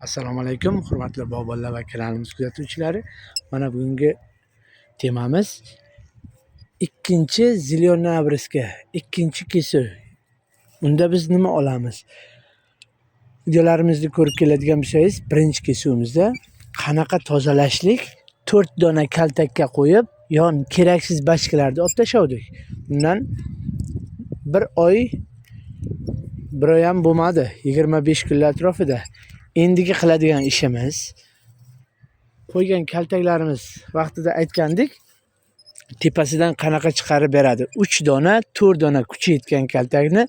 Assalomu alaykum, hurmatli bog'bonlar va kanalimiz kuzatuvchilari. Mana bugungi temamiz ikkinchi зелёный обрезка, ikkinchi kesuv. Unda biz nima olamiz? Videolarimizni ko'rib keladigan bo'lsangiz, birinchi kesuvimizda qanaqa tozalashlik 4 dona kaltakka qo'yib, yon keraksiz bachkalarni olib tashlavdik. Bundan bir oy ham bo'lmadi, 25 kunlar atrofida. Endigi qiladigan ishimiz qo'ygan kaltaklarimiz vaqtida aytgandik, tepasidan qanaqa chiqarib beradi. 3 dona, 4 dona kuchi yetgan kaltakni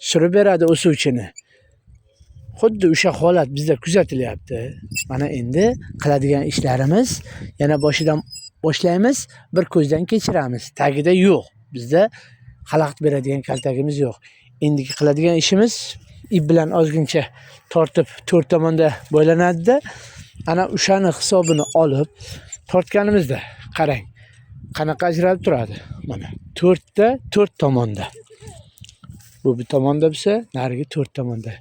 surib beradi o'suvchini. Xuddi o'sha holat bizda kuzatilyapti. Mana endi qiladigan ishlarimiz yana boshidan boshlaymiz, bir ko'zdan kechiramiz. Tagida yo'q. Bizda xalaqit beradigan kaltagimiz yo'q. Endigi qiladigan ishimiz ip bilan ozgincha tortib to'rt tomonda boylanadi-da, ana o'shani hisobini olib tortganimizda qarang, qanaqa ajralib turadi. Mana to'rtta to'rt tomonda. Bu bir tomonda bo'lsa, narigi to'rt tomonda.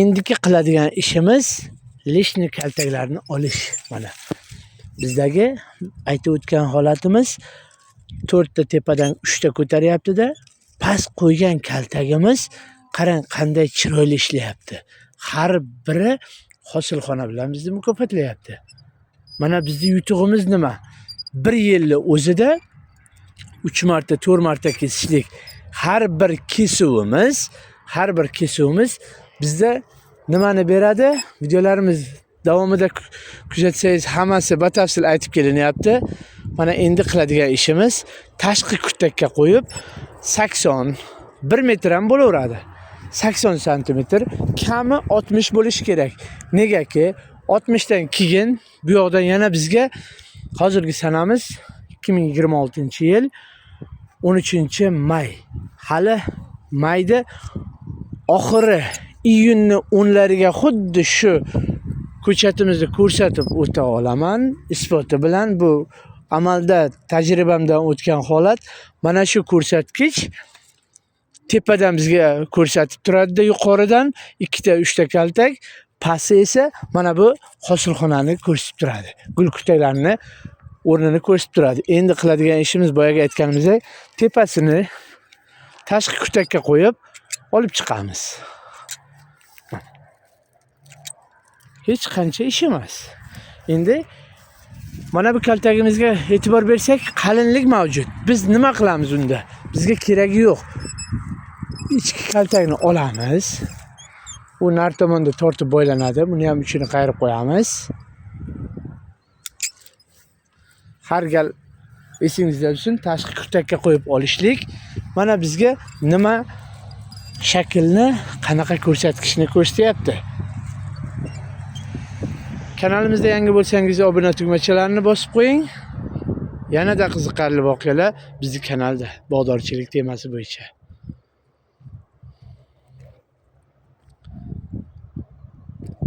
Endigi qiladigan ishimiz лишний kaltaklarni olish. Mana bizdagi aytib o'tgan holatimiz to'rtta tepadan 3 ta ko'taryapti-da, past qo'ygan kaltagimiz qarang qanday chiroyli ishlayapti. Har biri hosilxona bilan bizni mukofotlayapti. Mana bizni yutug'imiz nima? Bir yilni o'zida 3 marta, 4 marta kesishlik. Har bir kesuvimiz bizda nimani beradi? Videolarimiz davomida kuzatsangiz hammasi batafsil aytib kelinyapti. Mana endi qiladigan ishimiz tashqi kurtakka qo'yib 80 1 metr ham bo'laveradi. 80 santimetr, kami 60 bo'lishi kerak. Negaki 60 dan keyin bu yoqdan yana bizga hozirgi sanamiz 2026-yil 13 may. Hali mayda oxiri, iyunni 10lariga xuddi shu ko'chatimizni ko'rsatib o'ta olaman isboti bilan. Bu amalda tajribamdan o'tgan holat. Mana shu ko'rsatkich tepadan bizga ko'rsatib turadida, yuqoridan ikkita uchta kaltak, pasti esa mana bu hosilxonani ko'rsatib turadi, gul kurtaklarni o'rnini ko'rsatib turadi. Endi qiladigan ishimiz boyagi aytganimizdek tepasini tashqi kurtakka qo'yib olib chiqamiz. Hech qancha ish emas. Endi mana bu kaltagimizga e'tibor bersak, qalinlik mavjud. Biz nima qilamiz unda? Bizga keragi yo'q. Ichki kaltakni olamiz. U nar tomonda tortib boylanadi. Buni ham uchini qayirib qo'yamiz. Har gal esingizda bo'lsin, tashqi kurtakka qo'yib olishlik mana bizga nima shaklni, qanaqa ko'rsatkichni ko'rsatyapti. Kanalimizda yangi bo'lsangiz obuna tugmachalarini bosib qo'ying. Yanada qiziqarli voqealar bizni kanalda bog'dorchilik temasi bo'yicha.